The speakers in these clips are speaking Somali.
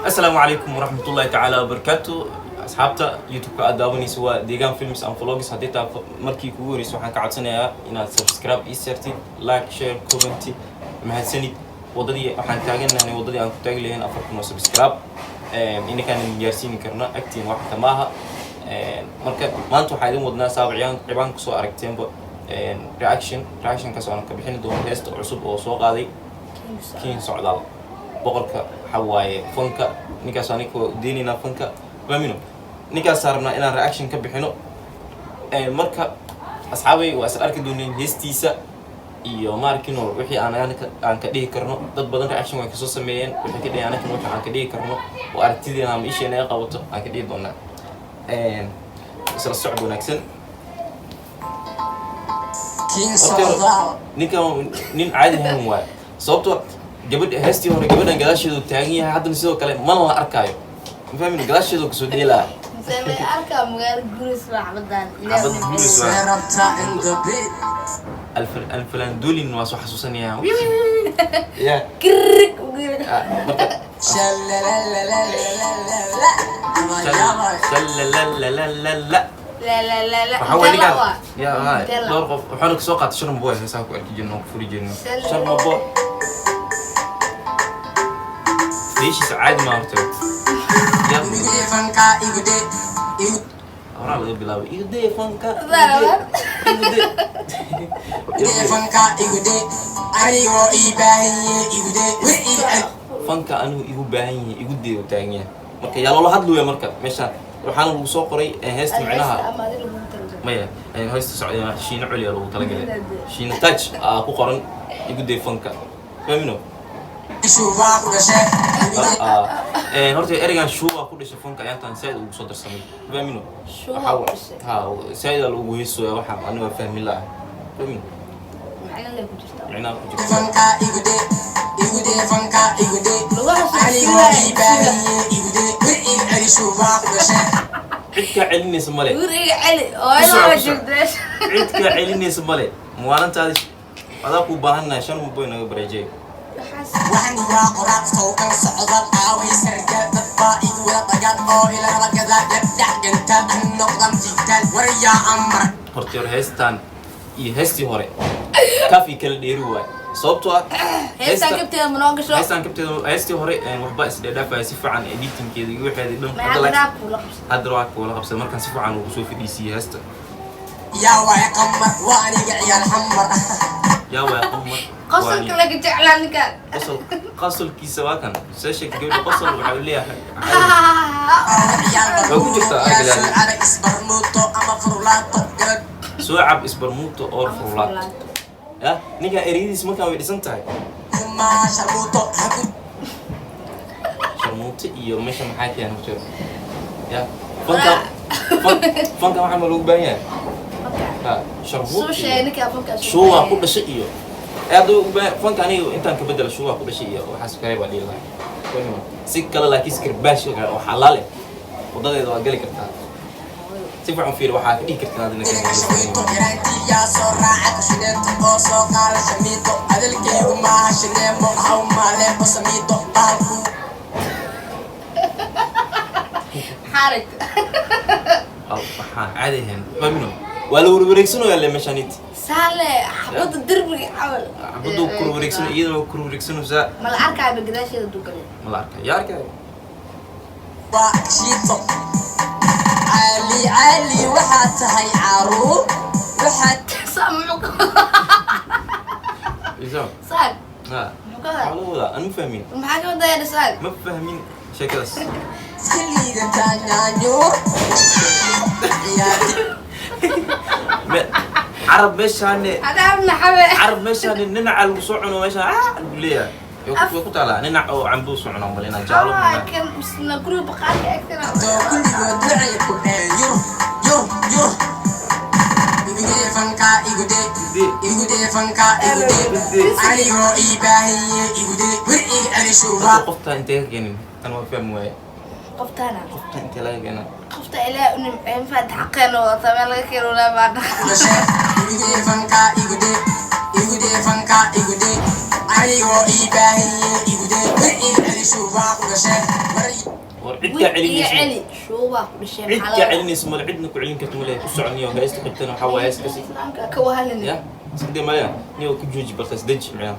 Asalaamu calaykum waraxmatullahi tacaala wabarakaatu. Asxaabta YouTube-ka aad daawanaysa waa Deegaan Films and Vlogs. Haddii taa markii kugu horeysa, waxaan ka codsanayaa inaad subscribe ii saartid, like, share, comment. Mahadsanid. Waddadii waxaan taaganahay, waddadii aan ku taagi lahayn 4000 oo subscribe inakaan gaarsiini karno agtiin wax kama aha. Marka maanta waxaa idin wadnaa saabicyaan cibaan kusoo aragteenba reaction. Reactionkaas oon ka bixin doono heesta cusub oo soo qaaday King Socdaal, boqorka waxa waaye fanka. Ninkaas aniga waa udeynaynaa fanka maamino. Ninkaas rabnaa inaan reaction ka bixino. Marka asxaabay, waa isla arki dooneen heestiisa iyo maarkino wixii aan aan ka dhihi karno. Dad badan reaction way kasoo sameeyeen, waxay ka dhihi anakan wixii aan ka dhihi karno oo aragtideena ama isheena ay qabato aan ka dhihi doonaa. Isla socod wanaagsan. King Socdaal. Ninkan nin caadi ahayn waay, sababtoo gabadh heestii hore gabadhan gadaasheedu taagan yahay, haddana sidoo kale mana la arkaayo. Ma fahmin, gadaasheedu kasoo dheelaa. Mise arkaa magaalo guris waa xabadan. Xabad guris waa. See rabtaa in the beat. Alfalandulin waa soo xasuusanayaa ya. Kirik ugirik. Marka Shalalalalala. Shalalalalala. La la la la. Waxaa waye ninkaan ya ha Intee la? Dhowr qof waxaana kasoo qaatay Sharma Boy. Heesaha ku arki jirno, ku furi jirno. Sharma Boy dheeshiisa caadi maa horta ya. Igude fanka igude igu. Horaa laga bilaabay igude fanka. Zara. Igude. Igude fanka igude anigoo ii baahanyahe igude wir ii. Fanka anigu igu baahan yahay igu deeyo taagan yahay. Marka yaa loola hadlaya? Marka meeshaan waxaana lagu soo qoray heesta micnaha maya heesta socda Shiina Culi lagu talagalay, Shiina Touch aa ku qoran igu day fanka, fahmino? Shuubaa ku dhashay igude. Horta ereygan shuuba ku dhashay fanka ayaantan saaid ugu soo darsamay, fahmino? Shuuba ku dhashay. Ha, saaid aa lagu heesooya. Waxa aniga fahmi laha, fahmino? Macna leh ku jirta. Micnaha ku jirta. Fanka igude igude fanka igude Lugaha soo anigoo ii siibaya. baahanyahe igude wir ii celi shuubaa ku dhashay. Cid kaa celinaysa male. Guriga celi oo Ku soco, ilaa ku soco. joogta meesha. Cid kaa celinaysa male, maalintaadi adaa kuu baahannahay. Shan boy naga bareejay. Waxaas. Waxani waa qoraal sawkan socdal aaway sargaal dad baa igu wada dagaal oo ilagala gadaal dhadhac gantaal han noqdan fiigtaal warayaa amar. Horta hore heestan iyo heestii hore kaaf iyo kala dheeri waay, sababtoo ah Heestan kabteeda ma noo gasho. Heestan kabteeda heestii hore waxba isdheedhaafaya si fiican editingkeeda iyo waxeeda dhan. Maxaa Hadda laakiin- raabku la qabsatay? Hadda raabka wala qabsaday markaan si fiican ugu soo fadhiisiiyey heesta. Yaa waay qamar waa aniga ciyaal xamar. Yaa waay qamar. Qosolka laga jeclaa ninkaan. Qosol, qosolkiisa waa kan soo sheeg gabadha. Qosol waxaa uu leeyahay. Ciyaal. Waa ku jirtaa, yaa aragga. soo caday isbarmuuto ama furlaato gabadh. Soo cab isbarmuuto oor furlaato ya. Ninkan ereyadiis markaan way dhisan tahay. Kumaa sharmuuto haku. Sharmuuto iyo meesha maxaa keena ku jiro ya fanka fanka waxaa ma loogu baahan yahay ha sharmuuto. Soo sheegay ninkaa fanka. Shuuba ku dhashay iyo aad ugu baahan fanka. Aniga intaan ka bedela shuuba ku dhashay iyo waxaas kale baa dhihi lahaa si kale, laakiin iskarbaash oo xalaal eh wadadeeda waa gali kartaa. Si fiican fiir, waxaa ka dhihi kartaa adina. Shamiito yaraantii yaa soo raaca kushineeto oo soo qaala shamiito hadalkaygu maaha shineemo haw maaleebo samiito bahalku. Xaarig. Waxaan caadi ahayn, famino waa la warwareegsanayaa le meeshaanit. Saale xabadda derbiga camal. Xabaddu kur wareegsano, iyadana waa kur wareegsanaysaa. Ma la arkaayo gadaasheeda dugale? Ma la arkay? Yaa arkay? Waa shiito caali caali waxaad tahay caruur waxaad. Saa muxuu ka wadaa? Isa. Saag. Ha. Muxuu ka waxaa wadaa? lagu wadaa an ma fahmin. Maxaa ka wadaa saag? Ma fahmin sheekadaas. Iska liidataa nyaanyuur ciyaarti. Carab meeshaane. Adaab naxabe. Carab meeshaane ninaca lagu soo cuno meeshaan lagu leeyahay. Way ku taalaa ninac oo cambuu soo cuno malina jaalo. Kan misna guriga baqaarka egtana. Too kulligood waxay ku dheen yur yur yur igude fanka igude igude fanka igude anigoo ii baahanyahe igude wir iga celi shuuba. Hadda qofta intee ka keenin tan waa fahmi waaye. Qoftaana. Qofta intee laga keenaa? Qofta ilaa u nimceen faad xaqeena wata meel laga keeno laa baadha. Dhashe igude fanka igude igude fanka igude anigoo ii baahanyahe igude wir iga celi shuuba ku dhashe war. Cid kaa Wiil iga celinaysa. Celi shuubaa ku dhashay. Cid kaa celinaysa male, cidna ku celin karta male. Ku soconiyo heesta xigtana waxaa waaye hees kasi. Islaamka ka wahalin. Ya iska day maya niyo ku jooji bartaas, deji micnaha.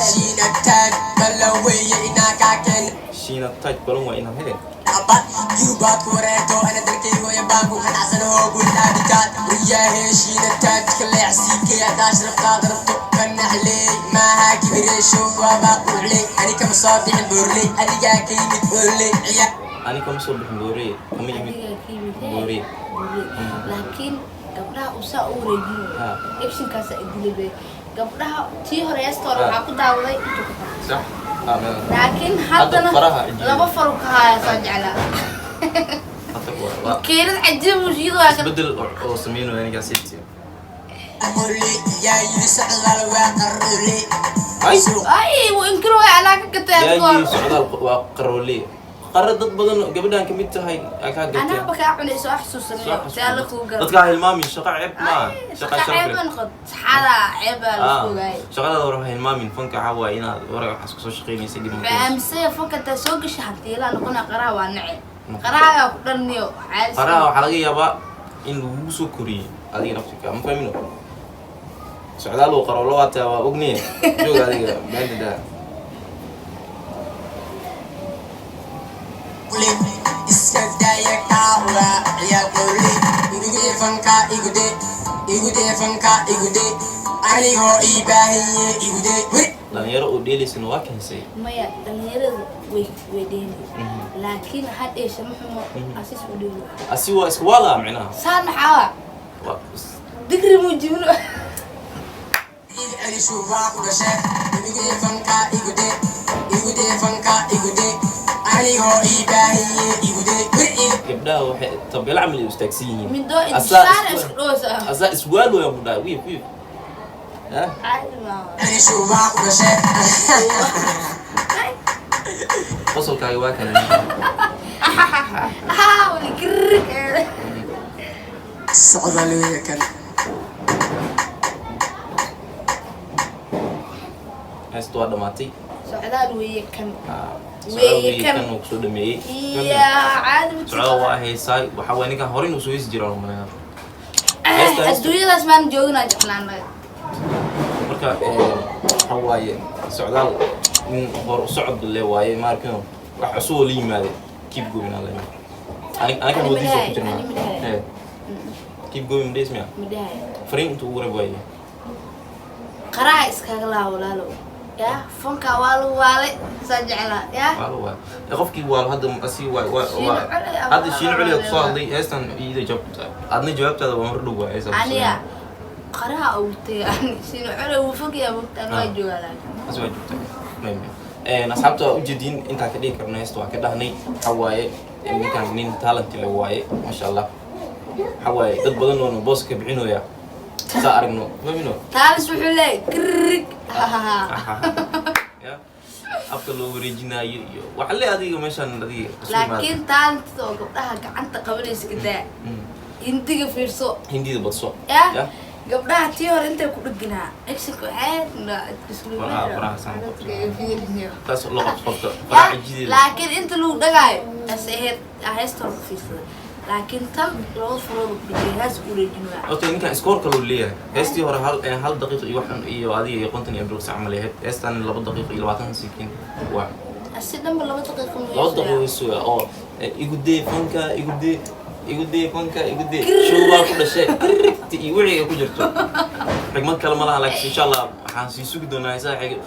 Shiina taag ballan weeye inaa kaa keen. Shiina taaj balan waa inaan hele. Abad yurubaad ku wareegto ana dalkaygoya baan ku qanacsanaho guultaabitaad wariyaahe shiina taajka leexsiikay haddaa sharaftaada rabto kanaxley maaha kibireesho waabaa quucley ani kama soo bixin boorley adigaa ka yimid boorley ciyaar. Ani kama soo bixin booreye, kama yimid. Adigaa ka yimid hee. Booreye. Booreye. Laakiin gabdhaha uu saa u wareejinayo, actionkaasa idilay be gabdhaha. Tii hore heesta hore waxaa ku daawaday intuu ka baxay. Sax. Ah, laakiin hadda haddana faraha cajiib. Laba faru ka haya soo jeclaa. Hadda waa Makiinad cajiib uu shiido waa kan. Isbedel oo sameynayo anigaa siiti. Qoley yaa yidhi socdaal waa qaroley. Ay. Suuq. Ay, wuu inkiro way alaa ka gatay. Yaa adiga yiri socdaal waa qarooley, qara dad badan oo gabadhan kamid tahay aa kaa gatay. Anaaba kaa cunay, soo xasuusanayo si alla kuu galo. Dadka ha hilmaamin, shaqa ceeb maaha. Shaqa shaqa sharaf ceeb leh. Ma noqon saxada ceebaa la fogaay. Shaqadaada hore ha hilmaamin. Fanka waxaa waaye inaad hore waxaas kusoo shaqeynaysa dib. Wuxuu aaminsan fanka taa soo gasha hantiilaa noqona. Qaraha waa nace, qarahaagaa ku dhanniyo caadi. Qaraha waxaa laga yaabaa in lagugu soo koriyey adiga naftika, ma fahmino? Socdaal uu qaroolo waa taa, waa ogniye. Joog adiga beenta daa. Qoley iska daaya kaa waa ciyaar qoley igude fanka igude igude fanka igude anigoo ii baahanyahe igude wir. Dhalinyaro oo dheelaysana waa kahisay. Maya, dhalinyarada way dheeli, laakiin ha dheesha ma xumo asis u dheelo. Asi waa iska waala micnaha. Saan maxaa? Waa Digri muu jibino. Iga celi waa ku dhashe igude fanka igude igude fanka igude anigoo ii baahanyahe igude wir iga. Gabdhaha waxay tabeelo camal ay istaagsan yihiin. Mindoo Asaa intisaan isku dhoosa. Asaa iswaal wayaan ku dhahay wiif wiif. Ya? Caadi maaha. Celi waa ku dhashe. Qosolkaaga waa kana. Ah, wali girig. Socdaal weeye kan. Heesta waa dhamaatay. Socdaal weeye kan. Ah, Weeye socdaal weeye kan. Kan uu kusoo dhameeyey. Iya, caadi ma. Socdaal waa heesaay, waxaa waay ninkan horey inuu soo heesi jiraa umaleynaa. Heesta. Adduunyadaas maan jooginaa jeclaan lahay. Marka waxaa waaye socdaal nin hor u socod le waaye maarkino wax cusub oo la yimaade. Keep going aan leenahay aniga Ani wadiisa ku madhahay, jirnaa. ani madhahay. Eh, keep going days miya? Madhahay. Fariin intuu ugu rab waaye. Qaraha iskaga laa walaalow, ya fanka waa lagu waalay saa jeclaa ya. Waa la waay. Qofkii waa hadda asi waa Shiino waa culi ama hadda shiino culi kusoo waa- hadlay heestan iida jab adna jawaabtaada waa mar dhow waa heestan. Aniga qaraha ugu tagay ani shiino culi wuu fogyaa mogtaan waa joogaa laakiin. Taas waa joogtaa. Maybe. Asxaabta waa ujeediin intaan ka dhigi karno heesta waa ka dhahnay. Waxaa waaye ninkaan nin talent le waaye, maasha Allah. Waxaa waaye dad badan oona booska bixinooya saa aragno mamino. Taalis wuxuu leeyahay kirig. Ya afka loo wareejinaayo iyo waxa le adiga meeshaan adiga isu imaada. Laakiin taalintida oo gabdhaha gacanta qabanaysa kadaa. Hindiga fiirso. Hindida badso. Ya. Ya. Gabdhaha tii hore intay ku dheganaa actionka waxaa Faraha saan ku taas loo qabto qofka faraha jideeda. Laakiin inta lagu dhagaayo as ahayd heesta hore ku fiirsaday, laakiin tan laba farood ku dhegay hees u wareejinaya. Horta ninkan score kaloo leeyahay. Heestii hore hal daqiiqo iyo waxan iyo adiga iyo 50 iyo bilqis camal ahayd. Heestan 2 daqiiqo iyo 20 sekin waa. Asi dhanba 2 daqiiqo ma 2 daqiiqo suga oo igu dee fanka igu dee igu dee fanka igu dee showbaa ku dhashay kirrigti iyo wixii ay ku jirto xigmad kale ma laha. Laakiin insha Allah waxaan sii sugi doonaa heesaha xiga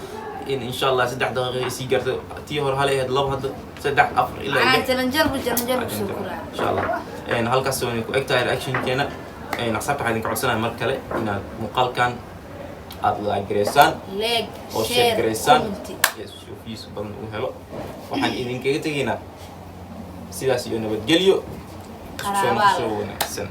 in insha Allah 3 daqiiqo ay sii gaarto. Tii hore hal ay ahayd, labo, hadda saddex, afar ilaa Maxaa lix. Jaranjar bu jaranjar kusoo koraa. Insha Allah halkaas way ku eg tahay reactionkeena. Asxaabta waxaan idinka codsanaya mar kale inaad muuqaalkan aad like gareysaan like oo share share gareysaan comment. Yes, si uu views badan u helo. Waxaan idinkaga tegaynaa sidaas iyo nabadgelyo, isku soo Qaraabada. noqosho wanaagsan.